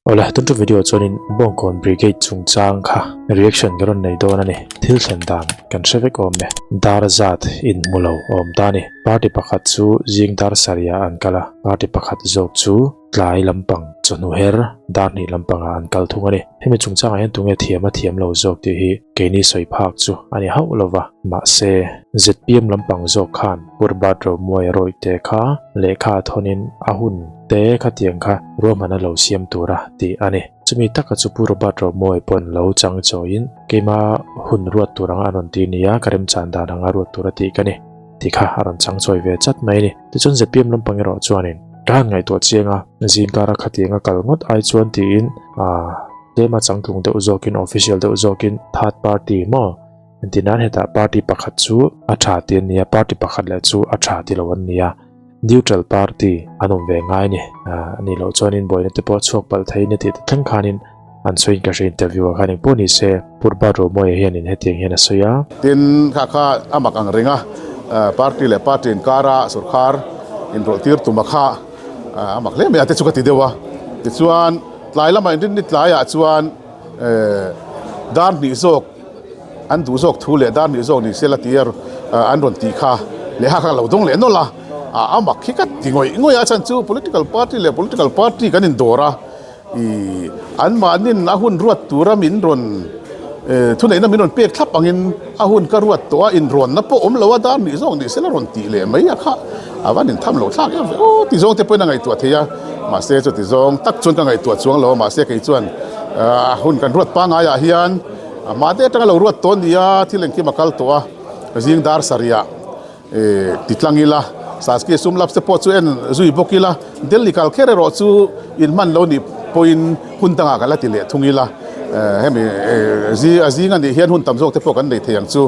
Awle, tun chu video chuanin Bawngkawn Brigade chungchang kha reaction ka rawn nei dawn a ni. Thil thlen dan kan hre vek awm e. Dar zat inhmu lo a awm ta a ni. Party pakhat chu zing dar sarihah an kal a, party pakhat zawk chu tlai lampang chawhnu her dar hnih lampangah an kal thung a ni. Hemi chungchangah hian tunge thiam a thiam lo zawk tih hi keini sawi phak chu a ni hauh lo va. Mahse, zpm lampang zawk khan Purbat Romuai rawihte kha lehkha thawnin a hun te khatiang kha ruahman a lo siam tura tih a ni. Chumi taka chu Pu Robert Romuai pawn lo chang chawiin keima hun ruat tur anga a rawn ti nia ka remchan dan anga ruat tura tih ka ni tih kha a rawn chang chawi ve chat mai a ni. Tichuan zpm lampang erawh chuanin ka han ngaihtuah chiang a, zingkara khatianga kal ngawt ai chuan tiin aah tlema changtlung deuh zawkin official deuh zawkin third party maw Engtin nan hetah party pakhat chu a tha ti an nia, party pakhat leh chu a tha ti lo an nia. Neutral party an awm ve ngai a ni. A nih loh chuanin buaina te pawh a chhuak palh thei a ni tih te thleng khanin an sawiin ka hria interview ah khan engpawh ni se Purba Romoya hianin hetiang hian a sawi a. Tin, kha kha a mak ang reng a, party leh party inkara sorkar inrawlh tir tuma kha a mak hle mai a te chu ka ti deuh a. Tichuan, tlai lamah inrinni tlaiah chuan dar hnih zawk, an duh zawk thu leh dar nih zawk ni se la ti a an rawn tih kha lehkha kha ka lo dawng leh nawlh a, a mak khi ka ti ngawih ngawih a chhan chu political party leh political party kan indawr a ih an mahnin a hun ruat tura min rawn thuneihna min rawn pek thlap angin a hun ka ruat tawh a inrawnna pawh awm lo a dar nih zawk ni se la rawn tih leh mai a kha a van intham loh thlak em ve aw ti zawng te pawhin a ngaihtuah thei a mahse chuti zawng tak chuan ka ngaihtuah chuang lo a mahse kei chuan a hun kan ruat pangaiah hian. A hma te atanga lo ruat tawh a ni a, thil engkim a kal tawh a, zing dar sarihah eh ti tlang ila, Sanskrit sum laps te pawh chu en zui bawk ila, Delhi kal kher erawh chu in hman lo nih pawhin hun dangah kan la ti leh thung ila, eh hemi eh zi a zing a nih hian hun tam zawk te pawh kan nei thei ang chu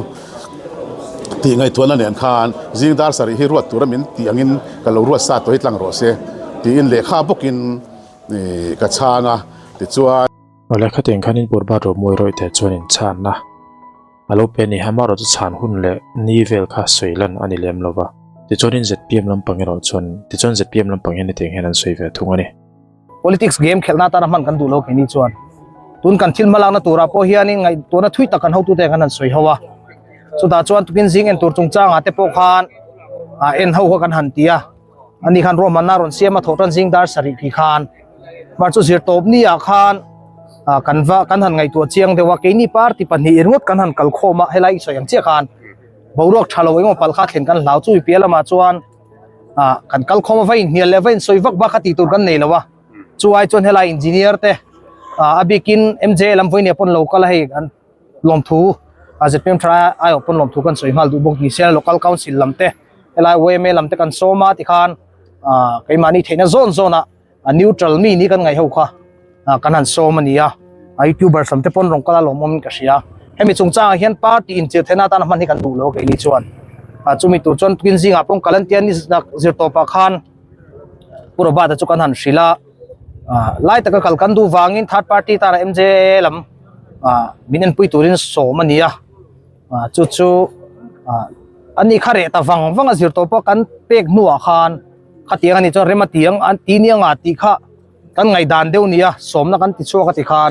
tih ngaihtuahna nen khan zing dar sarih hi ruat tura min tih angin ka lo ruat sa tawh hi tlang rawh se tiin lehkha bawkin eh ka chhang a, tichuan. Awle khatiang khanin Purba Romawi rawihte chuan inchhanna a lo pe a ni. Amaherawh chu chhan hun leh ni vel kha sawi lan a ni lem lo va. Tichuanin zpm lampang erawh chuan tichuan zpm lampang hian hetiang hian an sawi ve thung a ni. Politics game khelhna atana hman kan duh lo keini chuan tun kan thil hmalakna turah pawh hianin ngaihtuahna thui tak kan hotute kan han sawi ho a. Chutah chuan tukin zing en tur chungchangah te pawh khan en ho kha kan han ti a. Ani khan ruahmanna rawn siam a thawh tan zing dar sarih khi khan mar chu zir tawp ni ah khan ah kan va kan han ngaihtuah chiang deuh a keini party pahnih ringawt kan han kal khawm a helai i sawi ang chiah khan boruak tha lo engemaw palh kha thlen kan hlau chu piah lamah chuan ah kan kal khawm a va inhnial leh va insawi vak vak a tih tur kan nei lo a chu ai chuan helai engineer te ah a bikin M_J lam vawinia pawn lo kal a hei an lawmthu a zpm tha aiawh pawn lawmthu kan sawi nghal duh bawk ni se local council lam te helai yma lam te kan sawm a tikhan ah keimahni theihna zawn zawn ah a neutral mi ni kan ngaih ho kha ah kan han sawm a ni a a youtubers lam te pawn rawn kal a lawmawm in ka hria hemi chungchangah hian party inchirh theihna atana hman hi kan duh lo keini chuan ah chumi tur chuan tukin zingah pawh kal an tia ni zir tawpah khan Pu Robert-a chu kan han hrilh a ah lai taka kal kan duh vangin third party tana M_J_A lam ah min enpui turin sawm a ni a ah chu chu ah a ni kha reh ta vang vang a zir tawh pawh kan pek hnuah khan khatiang a nih chuan rem a ti ang an ti nia nga tih kha kan ngaihdan deuh a ni a sawmna kan ti chhuak a ti khan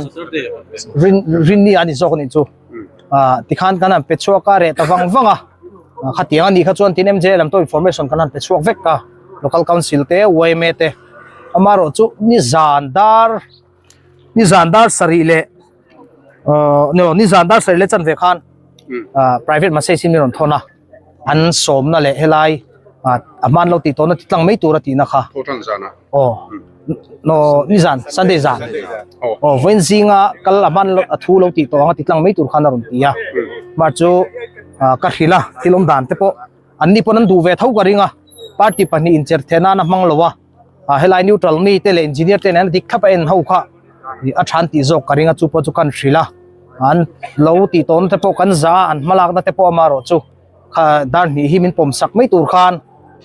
rin rinni a ni zawk a nih chu ah tikhan kan han pe chhuak a reh ta vang vang a khatiang a nih kha chuan tin M_J lam tawh information kan han pe chhuak vek a local council te Y_M_A te amaherawh chu nizan dar nizan dar sarih leh ahh ni lo nizan dar sarih leh chanve khan ah private message in min rawn thawn a an sawmna leh helai ah a hman lo tih tawhna ti tlang mai tur a tihna kha aw no nizan sunday zan aw vawiin zinga kal a hman a thu lo tih tawh anga ti tlang mai tur khan a rawn ti a mar chu ah ka hrilh a thil awm dan te pawh an ni pawn an duh ve tho ka ring a party pahnih incher theih nan a hmang lo a ah helai neutral mi te leh engineer te nen dik thlap a en ho kha ih a than tih zawk ka ring a chu pawh chu kan hrilh a an lo tih tawhna te pawh kan za a an hmalakna te pawh amaherawh chu kha dar hnih hi min pawm sak mai tur khan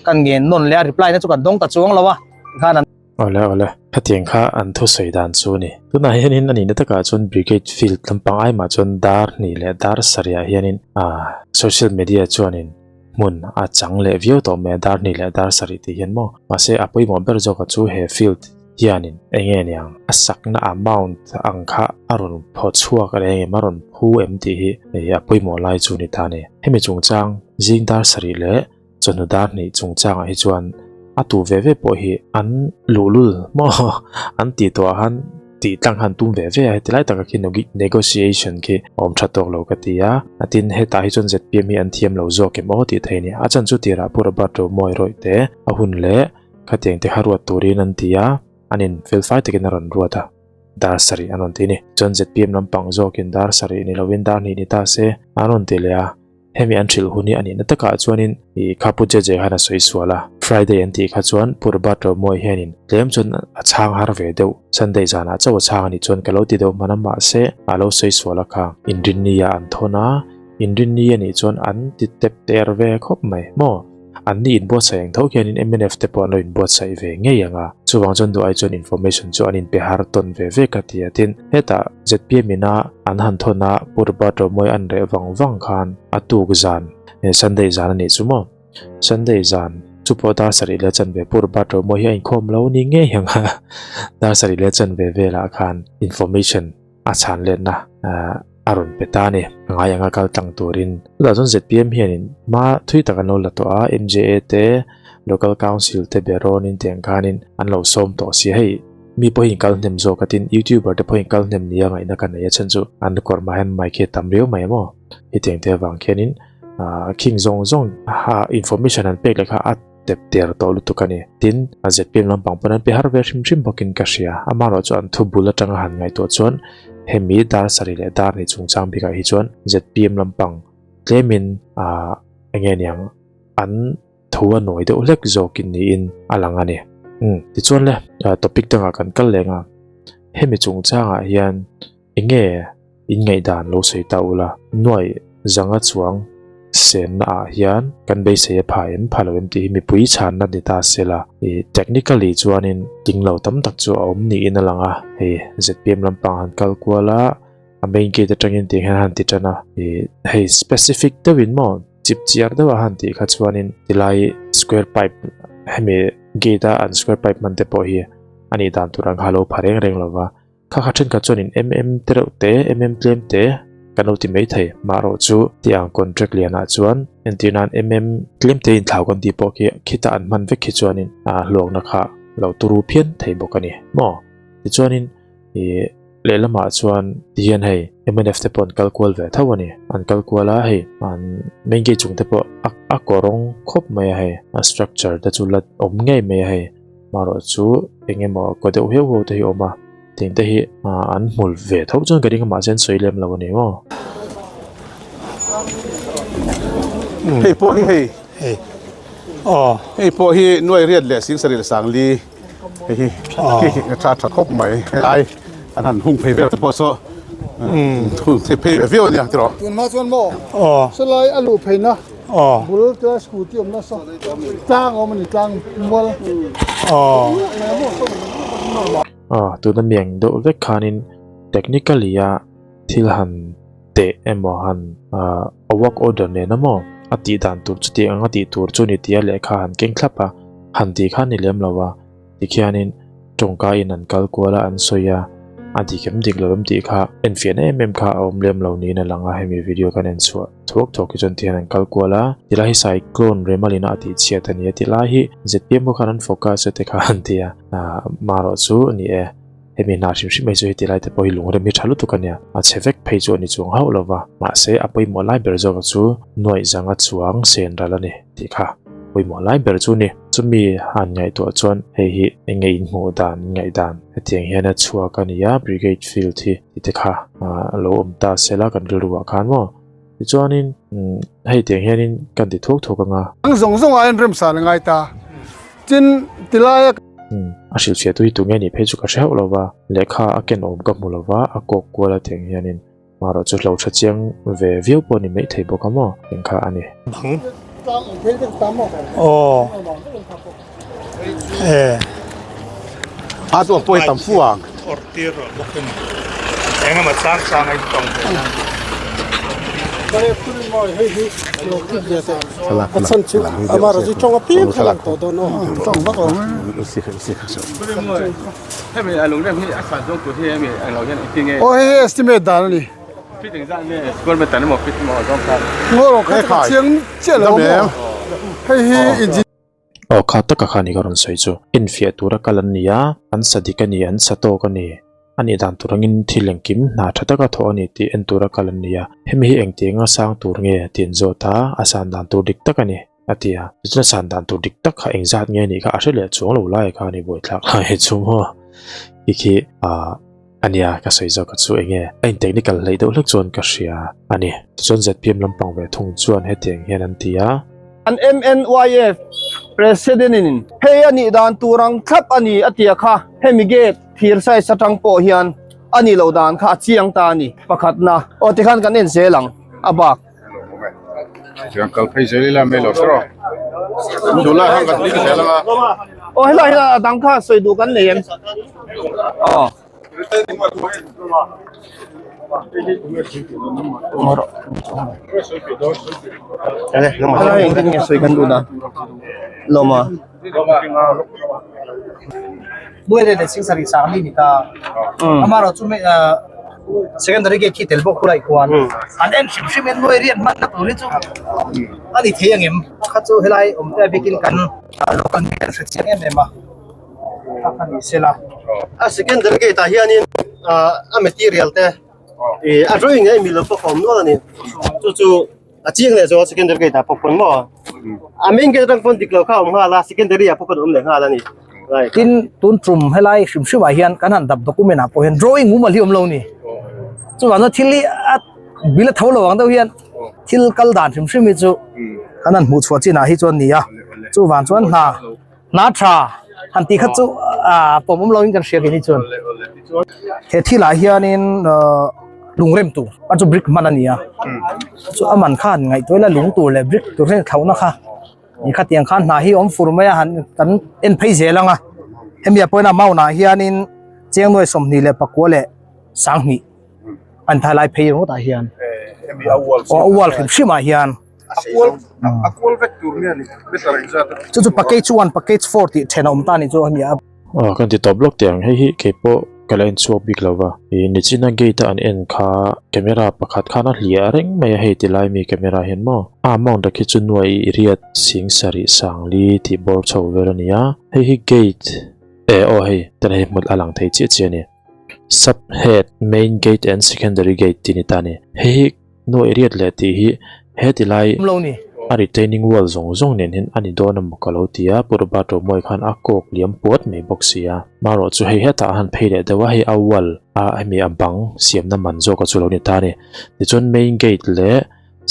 kan ngen nawn leh a reply na chu kan dawng ta chuang lo a tikhan an Awle awle, hetiang kha an thusawi dan chu a ni. Tunah hianin a nihna takah chuan Brigade Field lampang aimah chuan dar hnih leh dar sarihah hianin ah social media chuanin hmun a chang leh viau tawh mai a, dar hnih leh dar sarih tih hian maw. Mahse a pawimawh ber zawkah chu he field. hianin enge niang a sakna amount ang kha a rawn phaw chhuak a eng em a rawn phu em tih hi a pawimawh lai chu ni ta a ni. Hemi chungchang zing dar sarih leh chawhnu dar hnih chungchangah hi chuan a tu ve ve pawh hi an luhlul maw an tih tawh ah khan tih tlang khan tum ve ve a heti lai takah khi negotiation khi a awm tha tawk lo ka ti a tin hetah hi chuan zpm hi an thiam lo zawk em aw tih theih a ni a chan chu tirah Pu Robert Romawi rawih te a hun leh khatiang te kha ruat turin an ti a an in fel fai takin a rawn ruat a dar sarih an rawn ti a ni chuan zpm lampang zawkin dar sarih ni lovin dar hnih ni ta se an rawn ti leh a. Hemi an hrilh hun hi a nihna takah chuanin ih kha Pu Jeje khan a sawi sual a, Friday an tih kha chuan Pu Robert Romawi hianin tlem chuan a chhang har ve deuh, Sunday zanah chauh a chhang a nih chuan ka lo ti deuh hman a mahse a lo sawi sual a kha Inrinni ah an thawn a, Inrinni a nih chuan an ti tep ter ve khawp mai maw? An ni inbuatsaih ang tho khianin mnf te pawh an lo inbuatsaih ve ngei ang a, chuvang chuan duh ai chuan information chu an inpe har tawn ve ve ka ti a, tin hetah zpm ina an han thawn a Pu Robert Romawi an reh vang vang khan a tuk zan Sunday zan a nih chu maw Sunday zan chu pawh dar sarih leh chanve Pu Robert Romawi hi a inkhawm lo ni ngei ang a dar sarih leh chanve velah khan information a chhan letna a rawn pe ta a ni. A ngai anga kal tlang turin. Chutah chuan zpm hianin hma thui tak an lo la tawh a, MJA te, Local Council te be rawnin tiang khanin an lo sawm tawh si. Hei mi pawhin kal hnem zawk a tin YouTuber te pawhin kal hnem nia ngaihna ka nei a chhan chu an kawr hma hian mic hi a tam riau mai a maw. Hetiang te avang khianin khing zawng zawng information an pek leh kha a tep der tawh lutuk a ni. Tin, a zpm lampang pawn an pe har ve hrim hrim bawkin ka hria. Amaherawh chu an thu bul atanga han ngaihtuah chuan hemi dar sarih leh dar ni chungchang bikah hi chuan zpm lampang tlemin ah enge niang an thu a nawi deuh hlek zawkin niin a lang a ni. Umm tichuan le topic dangah kan kal leng a, hemi chungchangah hian Enge in ngaihdan lo sawi ta ula, nuaih zanga chuang senna ah hian kan beisei a pha em pha lo em tih hi mipui chhanna ni ta se la, ih technically chuanin ting lo tam tak chu a awm niin a lang a, hei zpm lampang han kal kual a, a main gate atangin tih hian a han ti tan a, ih hei specific deuhin maw chip chiar deuh a han tih kha chuanin tilai square pipe hemi gate a an square pipe hman te pawh hi a nih dan tur ang kha a lo pha reng reng lo va. Kha kha thenkhat chuanin mm te reuh te, mm tlem te kan lo ti mai thei. Marawh chu tiang contract lianah chuan entir nan mm tlem te inthlau kan tih pawh khi khita an hman vek khi chuanin a hlawkna kha lo turu phian thei bawk a ni maw. Tichuanin ih lehlamah chuan tihian hei mnf te pawh an kal kual ve tho a ni. An kal kual a hei an main gate chung te pawh a a kawrawng khawp mai a hei a structure te chu la awm ngei mai a hei. Marawh chu eng emaw kaw deuh heuh heuh te hi a awm a, tih te hi an hmul ve tho chuan ka ring a mahse an sawi lem lo a ni maw. Hei pawh hi hei hei aw hei pawh hi nuai riat leh sing sarih leh sangli hei hi a tha tha khawp mai helai an han hung phei vel te pawh saw hung thei phei ve viau a nia tiraw. Tunhma chuan maw sawlai a luh pheina Bul te scooty awm nasa tlang awm a ni tlang mual Aw tuna miang deuh vek khanin technically a thil han teh emaw han a work order nen emaw a tih dan tur chu tih ang a tih tur chu ni tia lehkha han keng thlap a han tih kha ni lem lo a. Tikhianin tawngka in an kal kual a, an sawi a, a dik em dik lo em tih kha enfiahna em em kha a awm lem lo niin a lang a, hemi video kan en chhuah thuak thuak hi chuan tihian an kal kual a, tilai hi cyclone Remalina a tih chhiat a ni a tilai hi zpm ho khan an focus a te kha an ti a, marawh chu ni e, hemi hna hrim hrim mai chu heti lai te pawh hi lungrem hi tha lutuk a nia, a chhe vek phei chu a ni chuang hauh lo va, mahse a pawimawh lai ber zawk chu nuaih zanga chuang sen ral a ni tih kha. Pawimawh lai ber chu ni. Chumi han ngaihtuah chuan hei hi eng nge inhmuh dan, inngaih dan hetiang hian a chhuak a ni a, Brigade Field hi ti te kha a lo awm ta se la kan rilru ah khan maw. Tichuanin hei tiang hianin kan ti thuak thuak ang a. Ang zawng zawng ah hian remsan a ngai ta. Tin, tilai a. A hrilhfiah tu hi tunge nih phei chu ka hre hauh lo va, lehkha a ken awm ka hmu lo va, a kawk kual a tiang hianin Marawh chu hlo tha chiang ve viau pawh ni mai thei bawk a maw eng kha a ni. Bang. Aw. E. A chu a pawi tam fu ang. Or tir rawh bawk in. Engemaw chang chang a intawng ve nan. Aw hei hi estimate dan a ni. Ngaw kha chu ka chiang chiah lo maw hei hi engineer. Aw kha taka kha ni ka rawn sawi chu. Enfiah tura kal an ni a, an sa dik a ni, an sa tawk a ni. A nih dan tur angin thil engkim hna tha taka thawh a ni tih en tura kal an ni a. Hemi hi engtianga sang tur nge tih an zawt a, a san dan tur dik tak a ni, a ti a. Tichuan a san dan tur dik tak kha engzat nge nih kha a hre leh chuang lo lai kha a ni buaithlak lai hi chu maw. Khi khi ah a nia ka sawi zawk a chu enge a in technical hleih deuh hlek chuan ka hria a ni. Tichuan zpm lampang ve thung chuan hetiang hian an ti a. An MNYF President in hei a nih dan tur ang thlap a ni a tia kha hemi gate thir size atang pawh hian a nih loh dan kha a chiang ta a ni pakhatna aw tikhan kan en zel ang a bak. Tiang kal phei zel ila mai lo sir aw. Tunlai han kan ding zel anga. Aw helai hian a dang kha sawi duh kan nei em? Aw. Secondary gate khi tel bawk khulai khuan an en hrim hrim in nuai riat hman na tur hi chu a ni thei angem kha chu helai awm te a bikin kan local mi kan hre chiang em em a. A secondary gate ah hianin a material te ih a drawing a mil pawh a awm nual a ni chu chu a chiang leh zawng secondary gate ah pawh pawn maw a main gate atang pawn dik lo kha a awm nghal a secondary ah pawh khawn a awm leh nghal a ni tin tun tum helai hrim hrim ah hian kan han dap document ah pawh hian drawing mumal hi a awm lo a ni chuvang chuan thil hi a bil a tho lo ang deuh hian thil kal dan hrim hrim hi chu kan han hmuh chhuah chin ah hi chuan a ni a chuvang chuan hna. Hna tha han tih kha chu ah pawm awm loin kan hria kei ni chuan he thilah hianin ah lung rem tur a chu brick hman a ni a chu a man kha han ngaihtuah ila lung tur leh brick tur hian thlauhna kha ni khatiang khan hna hi awm fur mai a han kan en phei zel ang a hemi ah pawhin a amount ah hianin chengnuai 24 leh 2000 an thai lai phei ringawt ah hian aw a wall hrim hrim ah hian. Chu chu package one package four tih then a awm ta a nih chu hemi a. Aw kan ti tawp lawk teh ang hei hi kei pawh ka la en chhuak bik lo va ih nichina gate a an en kha camera pakhat khan a hliah reng mai a hei ti lai mi camera hian maw a amount a khi chu nuai i riat sing sarih sangli tih bawr chho vel a ni a hei hi gate eh aw hei tuna hei hmul a lang thei chiah chiah a ni sub head main gate and secondary gate tih a ni ta a ni hei hi. Nuaih riat leh tih hi heti lai a retaining wall zawng zawng nen hian a ni dawn emaw ka lo ti a, Pu Robert Romawi khan a kawk liam puat mai bawk si a. Marawh chu hei hetah a han phei leh deuh a, hei a wall a hemi a bang siamna man zawk a chu lo ni ta a ni. Tichuan main gate leh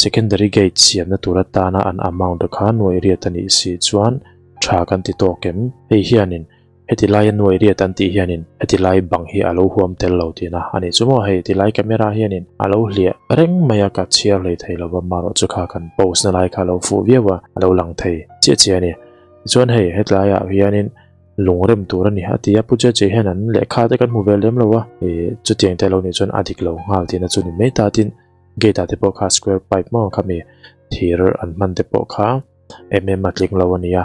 secondary gate siamna tur atana an amount kha nuaih riat a nih si chuan tha kan ti tawk em? Hei hianin Heti laia nuai riat an tih hianin heti lai bang hi a lo huam tel lo tihna a nih chu maw hei ti lai camera hianin a lo hliah reng mai a ka chhiar hlei thei lo va marawh chu kha kan post na lai kha a lo fuh viau a a lo lang thei chiah chiah a ni tichuan hei hetlaiah hianin lung rem tur a ni a ti a pu Jeje hian an lehkha te kan hmu ve lem lo a ih chutiang te lo nih chuan a dik lo nghal tihna chu ni mai ta tin gate ah te pawh kha square pipe maw khami thir an hman te pawh kha em em a tling lo a ni a.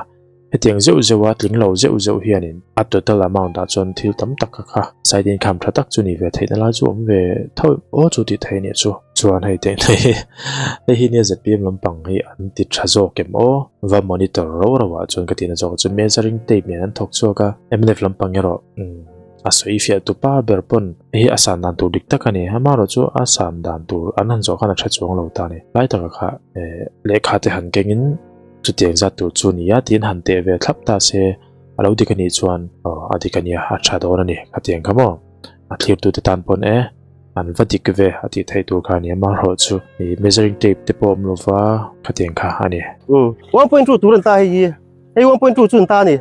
Hetiang zeuh zeuh a tling lo zeuh zeuh hianin a total amount ah chuan thil tam tak kha kha side income tha tak chu ni ve theihna lai chu awm ve tho aw chu tih theih a nih chu. Chuan hei teh hei hi hei hi nia zpm lampang hi an ti tha zawk em aw va monitor ro ro ah chuan ka tihna zawk ah chuan measuring tape nen an thawk chhuak a mnf lampang erawh umm a sawi fiah tu pa ber pawn hei hi a san dan tur dik tak a ni amaherawh chu a san dan tur an han zawh khan a tha chuang lo ta a ni lai taka kha eh lehkha te han kengin. Chutiang zat tur chu nia tiin han teh ve thlap ta se, a lo dik a nih chuan aw a dik a nia a tha dawn a ni khatiang kha maw a thlirtute tan pawn e an va dik ve a tih theih tur kha a ni a marawh chu ih measuring tape te pawh awm lova khatiang kha a ni. Umm 1.2 tur an ta hei hi hei 1.2 chu an ta a ni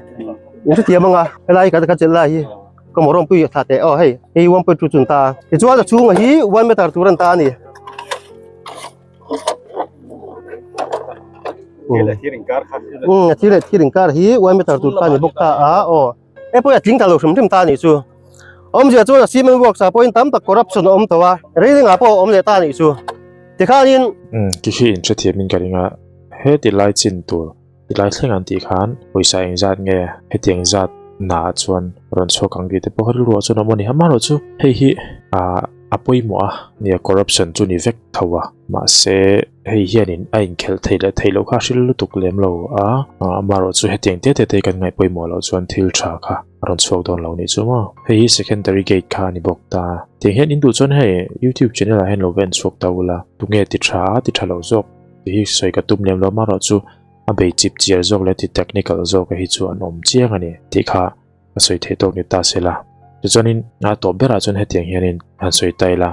in hrethiam anga helai ka ka chelh lai hi ka mawrawm pui a thla teh aw hei hei 1.2 chu an ta a tichuan a chhungah hi 1 meter tur an ta a ni. A thir leh thir inkar hi one meter tur kha a ni bawk ta a aw hei pawh hi a tling ta lo hrim hrim ta a nih chu awmzia chuan a cement works ah pawhin tam tak corruption a awm tawh a railing ah pawh a awm leh ta a nih chu. Tikhanin. Umm khi khi in hrethiam in ka ring a, he ti lai chin tur ti lai thleng an tih khan pawisa engzat nge hetiang zat na ah chuan rawn chhuak ang tih te pawh kha rilru ah chuan a awm a ni. Amaherawh chu hei hi ah a pawimawh a, nia corruption chu ni vek tho a, mahse hei hianin a inkhelh theih leh theih loh kha a hril lutuk lem lo a, amaherawh chu hetiang te te te kan ngaih pawimawh loh chuan thil tha kha a rawn chhuak dawn lo nih chu maw. Hei hi secondary gate kha a ni bawk ta. Tiang hian in duh chuan hei youtube channel ah hian lo va en chhuak ta ula, tunge ti tha a ti tha lo zawk tih hi sawi ka tum lem lo amaherawh chu a bei chip chiar zawk leh ti technical zawk a hi chu an awm chiang a ni tih kha ka sawi theih tawk ni ta se la. Tichuanin a tawp berah chuan hetiang hianin han sawi ta ila,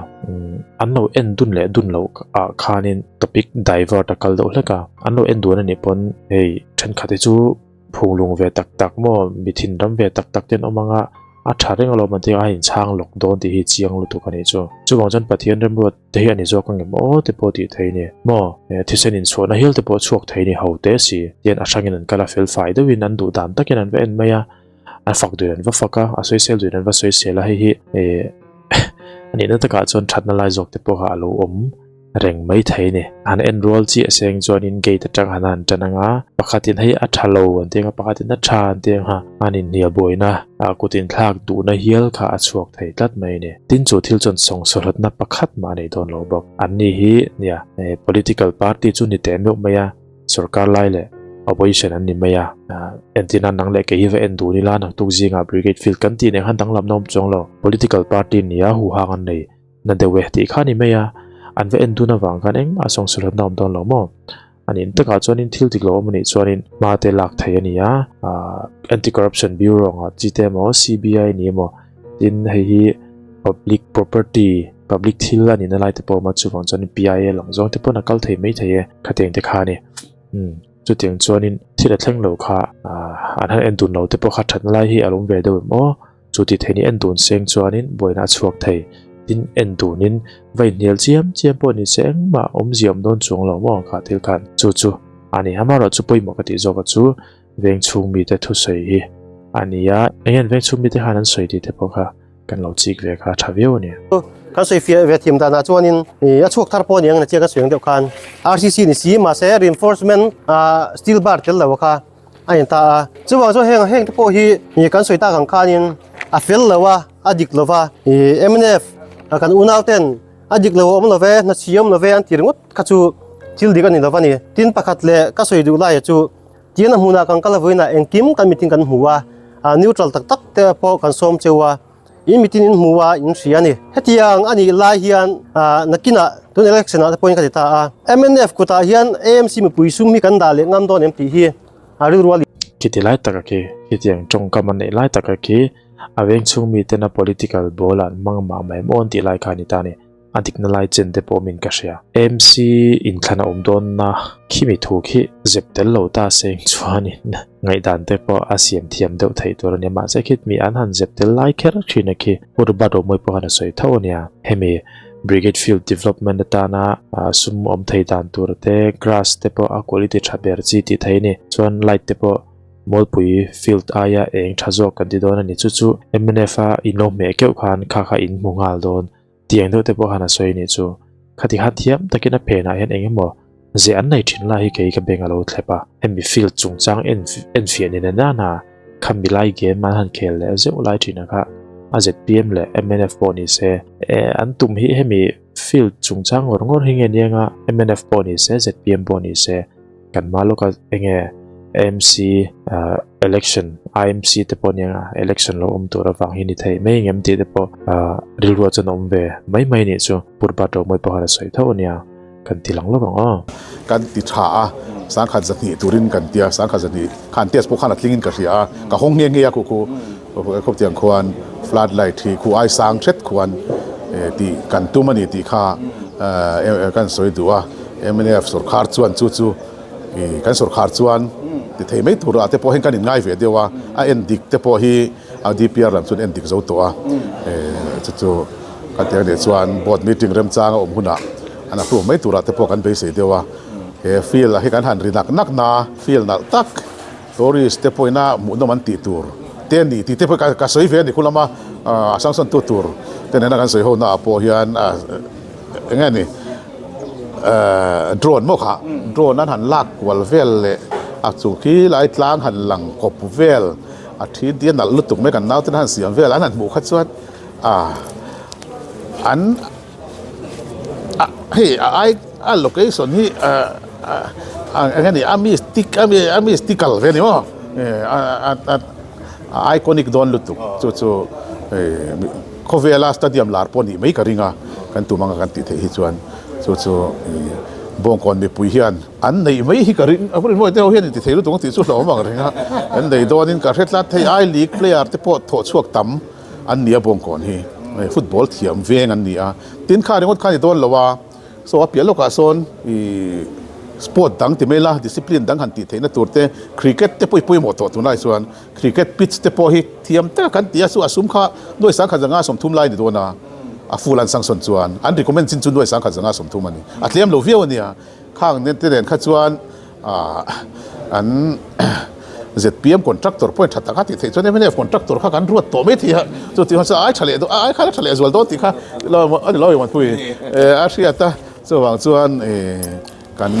an lo en dun leh dun loh ah khanin topic divert a kal deuh hlek a, an lo en dun a nih pawn hei thenkhat hi chu phunglung ve tak tak maw mi thinram ve tak tak te an awm ang a, a tha reng alawm an ti a, a inchhang lawk dawn tih hi chiang lutuk a nih chu. Chuvang chuan Pathian remruat te hi a ni zawk ang em aw te pawh tih thei a ni maw? Thisen inchhuahna hial te pawh chhuak thei a ni ho te si tian a hrangin an kal a fel fai deuhin an duh dan takin an va en mai a, an fak duin an va fak a, a sawisel duin an va sawisel a, hei hi a nihna takah chuan thatna lai zawk te pawh kha a lo awm reng mai thei a ni. Han en rual chiah seng chuanin gate atang han han tan ang a, pakhatin hei a tha lo an ti ang a, pakhatin a tha an ti ang a, an inhnial buaina ah kut inthlak duhna hial kha a chhuak thei tlat mai a ni. Tin chu thil chuan sawngsawhlatna pakhat mah a nei dawn lo bawk. Anni hi nia political party chu ni teh meuh mai a, sorkar lai leh opposition an ni mai a, entirna nang leh kei hi va en dun ila naktuk zingah brigade field kan tih nen khan danglamna awm chuang lo. Political party nia huhang an nei. Na deuh e tih kha a ni mai a, an va en dun avang khan engmah sawngsualhatna a awm dawn lo maw? A nih takah chuanin thil dik lo awm a nih chuanin hma te lak theih a ni a, Anti Corruption Bureau anga chi te emaw CBI ni emaw tin hei hi public property, public thil a nihna lai te pawh a awm a, chuvang chuanin PIA lang zawng te pawn a kal thei maithei e khatiang te kha a ni. Umm chutiang chuanin thil a thleng lo kha an han en dun lo te pawh kha thatna lai hi a lo awm ve deuh em aw? Chu ti thei ni en dun seng chuanin buaina a chhuak thei. Tin, en dunin va inhnial chiam chiam pawh ni se engmah awmzia awm dawn chuang lo maw kha thil khan. Chu chu a ni. Amaherawh chu pawimawh ka tih zawk a chu veng chhung mite thusawi hi a ni a. Eng hian veng chhung mite khan an sawi tih te pawh kha kan lo chik ve kha a tha viau a ni. Kan sawi fiah ve thiam danah chuanin a chhuak thar pawh a ni ang nachia kan sawi ang deuh khan RCC ni si mahse reinforcement steel bar tel lo kha a in ta a chuvang chuan heng heng te pawh hi ih kan sawi tak ang khanin a fel lo a a dik lo va ih mnf kan unau ten a dik lo a awm lo ve hna chhi awm lo ve an ti ringawt kha chu thil dik a ni lo va ni tin pakhat leh ka sawi duh lai chu tin a hmunah kan kal a vawiinah engkim kan mitin kan hmu a ah neutral tak tak te pawh kan sawm cheu a. In mitin in hmu a, in hria a ni. Hetiang a nih lai hian nakinah tun election ah te pawhin ka ti ta a. Mnf kutah hian AMC mipui sum hi kan dah leh ngam dawn em tih hi a rilru a. Khiti lai taka khi, khitiang tawngkam an neih lai taka khi a veng chhung miten a political ball ah an hmang mah mai maw an tih lai kha a ni ta a ni. A dikna lai chen te pawh min ka hria. MC inthlan a awm dawnna khimi thu khi zep tel lo ta seng chuanin ngaihdan te pawh a siam thiam deuh theih tur a nia. Mahse khit mi an han zep tel lai kher thin a khi Pu Robert Romawii pawh khan a sawi tho a nia. Hemi Brigade Field Development atana sum awm thei dan tur te, grass te pawh a quality tha ber chi tih theih a ni. Chuan light te pawh Mawlpui field aia eng tha zawk kan ti dawn a ni. Chu chu mnf a inlo hmeh keuh khan kha kha in hmu nghal dawn. Tiang deuh te pawh khan a sawi anih chu. Khati khan thiam takin a phenah hian eng emaw ze an nei thin lai hi kei ka beng a lo thlep a. Hemi field chungchang en enfiah ni na nana khami lai game an han khel leh zeuh lai thin a kha a zpm leh mnf pawh ni se e an tum hi hemi field chungchang ngawr ngawr hi nge nia nga mnf pawh ni se zpm pawh ni se Kan hma lawka enge AMC election IMC te pawh nia election lo awm tur avang hi ni thei mai engem tih te pawh rilru chuan a awm ve mai mai nih chu Purba Ṭawmawii pawh khan a sawi tho ania kan ti lang lawk ang aw. Kan ti tha a, sangkhat zahnih turin kan tia, sangkhat zahnih khan test pawh khan a tlingin ka hria a, ka hawng nghe nghe a khu khu khawptiang khuan flood light hi khu ai sang hret khuan tih kan tum a ni tih kha kan sawi duh a. Mnf sorkar chuan chu chu kan sorkar chuan ti thei mai tur ah te pawh hian kan inngai ve deuh a, a en dik te pawh hi a DPR lam chuan en dik zo tawh a, chu chu kan tih ang leh chuan board meeting remchang a awm hunah an approve mai turah te pawh kan beisei deuh a, he field ah hi kan han ri nak nak na, field nalh tak tourist te pawhin a hmuhnawm an tih tur te a ni tih te pawh ka sawi ve a ni khu lama a sanction tu tur te nena kan sawi ho naah pawh hian eng nge ni. Drone maw kha drone an han lak kual vel leh a chu khi lai tlang han lang kawp vel a thi te a nalh lutuk mai kan naute han siam vel an han hmuh kha chuan ah an ah hei a ai a location hi ah ah eng nge ni a mystic a mi a mystical ve a ni maw a iconic dawn lutuk chu chu khawvela stadium lar pawh nih mai ka ring a kan tum anga kan tih theih hi chuan chu chu Bawngkawn mipui hian an neih mai hi ka ring a rinmawih te ho hian inti thei lutuk ang tih chu hlauhawm ang reng a an nei dawnin ka hre tlat thei I league player te pawh thawh chhuak tam an ni a Bawngkawn hi football thiam veng an ni a tin kha ringawt kha a ni dawn lo a. Saw a piah lawkah sawn ih sport dang ti mai la, discipline dang han tih theihna tur te, cricket te pawh i pawimawh tawh tunlai chuan cricket pitch te pawh hi thiam taka kan ti a, chu a sum kha nuai sangkhat zanga 30 lai a ni dawn a, a full an sanction chuan an recommend chin chu nuai sangkhat zanga 30 a ni, a tlem lo viau a nia, khang te nen kha chuan. An zpm contractor pawhin tha taka tih theih chuan mnf contractor kha kan ruat tawh mai thei a, chu tih hmasa ai tha leh dawn ai khan a tha leh zual dawn tih kha a ni lo i Muanpui a hriat a, chuvang chuan kan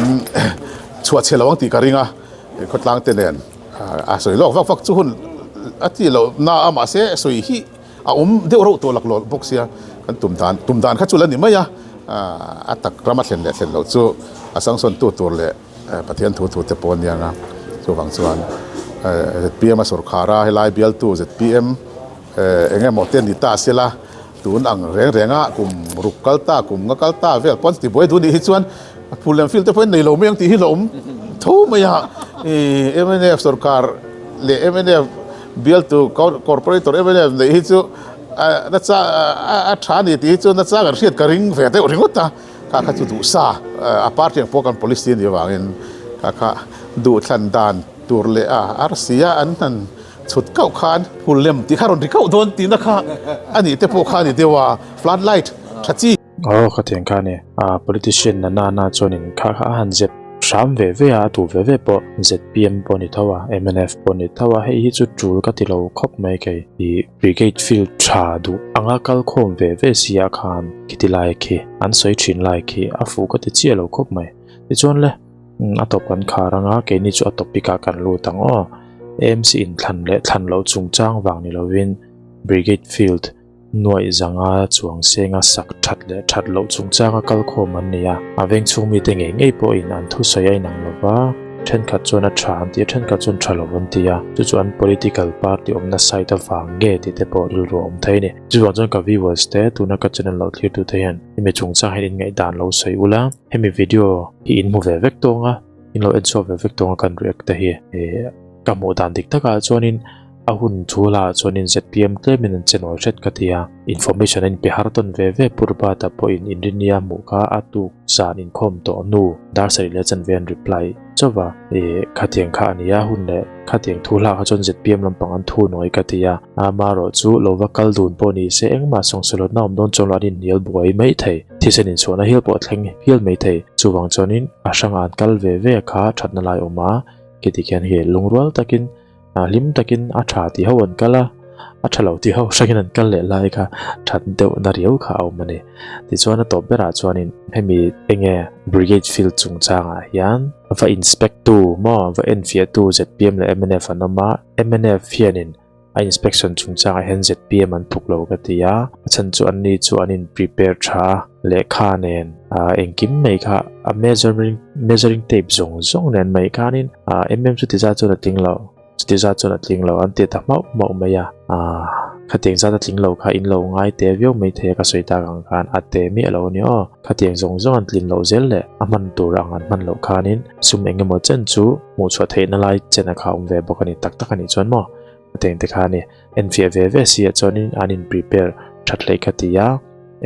chhuah chhe lo ang tih ka ring a, khawtlang te nen a sawi lawk vak vak chu hun a tih loh na a mahse sawi hi a awm deuh reuh tawh laklawh bawk sia kan tum dan tum dan kha chu la ni mai a a tak rama thlen leh thlen loh chu a sanction tu tur leh Pathian thu thu te pawh a nia nga chuvang chuan zpm a sawrkhar a helai bialtu zpm eng emaw te ni ta sela tun ang reng reng a kum ruk kal ta kum nga kal ta vel pawn tibuai duh nih hi chuan phul lem field te pawhin nei lo mai ang tih hi la awm tho mai a mnf sawrkhar leh mnf Bialtu Corporator mnf neih hi chu nasa a tha a ni tih hi chu nasa kan hriat ka ring ve deuh ringawt a, kha kha chu duhsa a party ang pawh kan policy a nih avangin kha kha duhthlan dan tur leh a arsi a an han chhut kauh khan hul lem tih kha rawn ri kauh dawn tihna kha a nih te pawh kha a ni deuh a, flood light tha chi. Aw khatiang kha a ni. A politician na na na chuanin kha kha a han zep hram ve ve a, a tu ve ve pawh zpm pawh ni tho a, mnf pawh ni tho a, hei hi chu tul ka ti lo khawp mai kei. Ih brigade field tha duh anga kal khawm ve ve si ah khan khiti lai khi an sawi thin lai khi a fuh ka ti chiah lo khawp mai. Tichuan le a tawp kan khar anga keini chu a topic ah kan lut ang aw. AMC inthlan leh thlan loh chungchang vang ni lovin brigade field Nuaih zanga chuang senga sak that leh that loh chungchanga kal khawm an ni a, a veng chhung mite ngei ngei pawhin an thusawi a inang lo va, thenkhat chuan a tha an ti a, thenkhat chuan tha lo an ti a, chu chu an political party awmna side avang nge tih te pawh rilru a awm thei a ni. Chuvang chuan ka viewers te, tuna ka channel lo thlir tute hian hemi chungchang hian in ngaihdan lo sawi ula, hemi video hi in hmu ve vek tawng a, in lo en chhuak ve vek tawng a kan react te hi ka hmuh dan dik takah chuanin A hun thu lah chuanin zpm tlemin an che nawi hret ka ti a, information a inpe har tawn ve ve Purbat-a pawhin Inrinia hmuh kha a tuk zan inkhawm tawh hnu dar sarih leh chanve an reply chauh a, ih khatiang kha a ni a hun leh khatiang thu hlah kha chuan zpm lampang an thu nawi ka ti a, amaherawh chu lo va kal dun pawh ni se engmah sawngsahlawtna awm dawn chuan lo an inhnial buai mai thei, thisen inchhuahna hial pawh a thleng hial mai thei, chuvang chuanin a hrangah an kal ve ve kha thatna lai awm a, khiti khian hei lungrual takin. Hlim takin a tha tih ho an kal a, a tha lo tih ho hrangin an kal leh lai kha that deuh na riau kha a awm a ni. Tichuan a tawp berah chuanin hemi enge Brigade Field chungchangah hian va inspect tu maw va enfiah tu zpm leh mnf an awm a, mnf hianin a inspection chungchangah hian zpm an tluk lo ka ti a, a chhan chu anni chu an in prepare tha a, lehkha nen engkim mai kha a measuring measuring tape zawng zawng nen mai khanin ah em em chuti zat chuan a tling lo chuti zat chuan a tling lo an ti ta hmauh hmauh mai a ah khatiang zat a tling lo kha in lo ngai te viau mai thei a ka sawi tak ang khan a te miah lo a ni aw khatiang zawng zawng an tlin loh zel leh a hman tur ang an hman loh khanin sum eng emaw chen chu hmuh chhuah theihna lai chen a kha awm ve bawk a ni tak tak a nih chuan maw khatiang te kha a ni enfiah ve ve si ah chuanin an in prepare that hlei kha ti a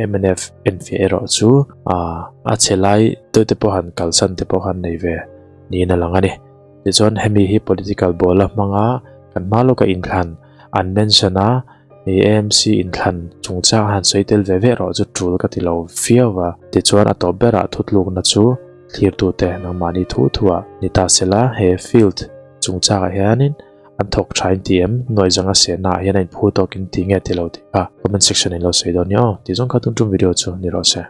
mnf enfiah erawh chu ah a chhe lai deuh te pawh han kalsan te pawh khan nei ve niin a lang a ni. Tichuan hemi hi political ball a hmang a, kan hma lawka inthlan an mention a, ih AMC inthlan chungchang a han sawi tel ve ve erawh chu tul ka ti lo viau a. Tichuan a tawp berah thutlukna chu thlirtute nangmahni thu thuah ni ta sela he field chungchangah hianin an thawk tha in ti em? Nuai zanga sehna ah hian a inphu tawkin ti nge ti lo tih kha comment section in lo sawi dawn nia aw. Tih zawng kha tum tum video chu ni rawh se.